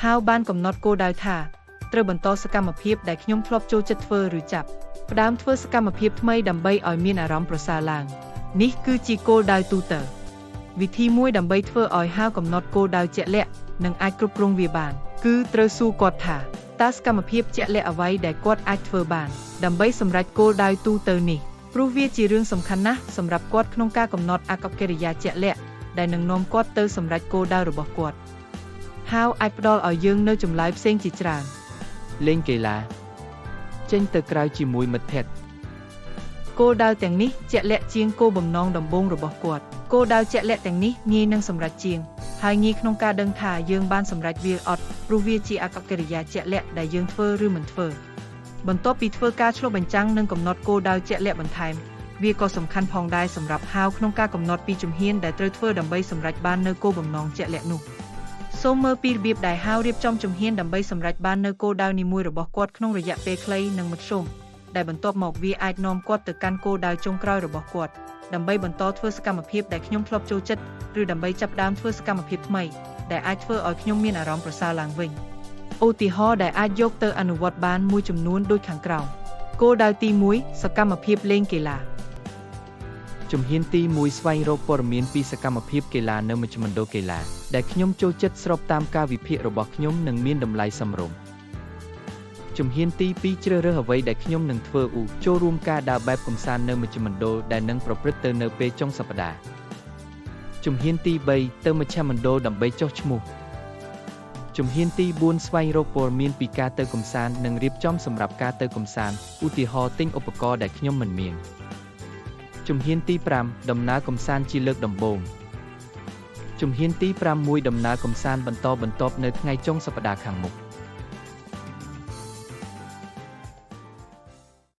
ហាវបានកំណត់គោលដៅថាត្រូវបន្តសកម្មភាពដែលខ្ញុំធ្លាប់ចូលចិត្តធ្វើឬចាប់ផ្ដើមធ្វើសកម្មភាពថ្មីដើម្បីឲ្យមានអារម្មណ៍ប្រសើរឡើងនេះគឺជាគោលដៅទូទៅវិធីមួយដើម្បីធ្វើឲ្យហាវកំណត់គោលដៅជាក់លាក់និងអាចគ្រប់គ្រងវាបានគឺត្រូវសួរគាត់ថាតើសកម្មភាពជាក់លាក់អ្វីដែលគាត់អាចធ្វើបានដើម្បីសម្រេចគោលដៅទូទៅនេះព្រោះវាជារឿងសំខាន់ណាស់សម្រាប់គាត់ក្នុងការកំណត់អាកប្បកិរិយាជាក់លាក់ដែលនឹងនាំគាត់ទៅសម្រេចគោលដៅរបស់គាត់ហាវអាចផ្ដល់ឲ្យយើងនៅចម្លើយផ្សេងជាច្រើន លេងកីឡាចេញទៅក្រៅជាមួយមិត្តភក្តិ គោលដៅទាំងនេះជាក់លាក់ជាងគោលបំណងដំបូងរបស់គាត់គោលដៅជាក់លាក់ទាំងនេះងាយនឹងសម្រេចជាងហើយងាយក្នុងការដឹងថាយើងបានសម្រេចវាអត់ព្រោះវាជាអាកប្បកិរិយាជាក់លាក់ដែលយើងធ្វើឬមិនធ្វើបន្ទាប់ពីធ្វើការឆ្លុះបញ្ចាំងនិងកំណត់គោលដៅជាក់លាក់បន្ថែមវាក៏សំខាន់ផងដែរសម្រាប់ហាវក្នុងការកំណត់ពីជំហានដែលត្រូវធ្វើដើម្បីសម្រេចបាននូវគោលបំណងជាក់លាក់នោះសូមមើលពីរបៀបដែលហាវរៀបចំជំហានដើម្បីសម្រេចបាននូវគោលដៅនីមួយរបស់គាត់ក្នុងរយៈពេលខ្លីនិងមធ្យមដែលបន្ទាប់មកវាអាចនាំគាត់ទៅកាន់គោលដៅចុងក្រោយរបស់គាត់ដើម្បីបន្តធ្វើសកម្មភាពដែលខ្ញុំធ្លាប់ចូលចិត្តឬដើម្បីចាប់ផ្ដើមធ្វើសកម្មភាពថ្មីដែលអាចធ្វើឲ្យខ្ញុំមានអារម្មណ៍ប្រសើរឡើងវិញឧទាហរណ៍ដែលអាចយកទៅអនុវត្តបានមួយចំនួនដូចខាងក្រោមគោលដៅទី1សកម្មភាពលេងកីឡា ជំហានទី1ស្វែងរកព័ត៌មានពីសកម្មភាពកីឡានៅមជ្ឈមណ្ឌលកីឡាដែលខ្ញុំចូលចិត្តស្របតាមកាលវិភាគរបស់ខ្ញុំនិងមានតម្លៃសមរម្យជំហានទី2ជ្រើសរើសអ្វីដែលខ្ញុំនឹងធ្វើឧចូលរួមការដើរបែបកម្សាន្តនៅមជ្ឈមណ្ឌលដែលនឹងប្រព្រឹត្តទៅនៅពេលចុងសប្តាហ៍ជំហានទី3ទៅមជ្ឈមណ្ឌលដើម្បីចុះឈ្មោះជំហានទី4ស្វែងរកព័ត៌មានពីការទៅកម្សាន្តនិងរៀបចំសម្រាប់ការទៅកម្សាន្តឧទាហរណ៍ទិញឧបករណ៍ដែលខ្ញុំមិនមាន ជំហានទី5ដំណើរកម្សាន្តជាលើកដំបូងជំហានទី6ដំណើរកម្សាន្តបន្តបន្ទាប់នៅថ្ងៃចុងសប្តាហ៍ខាងមុខ។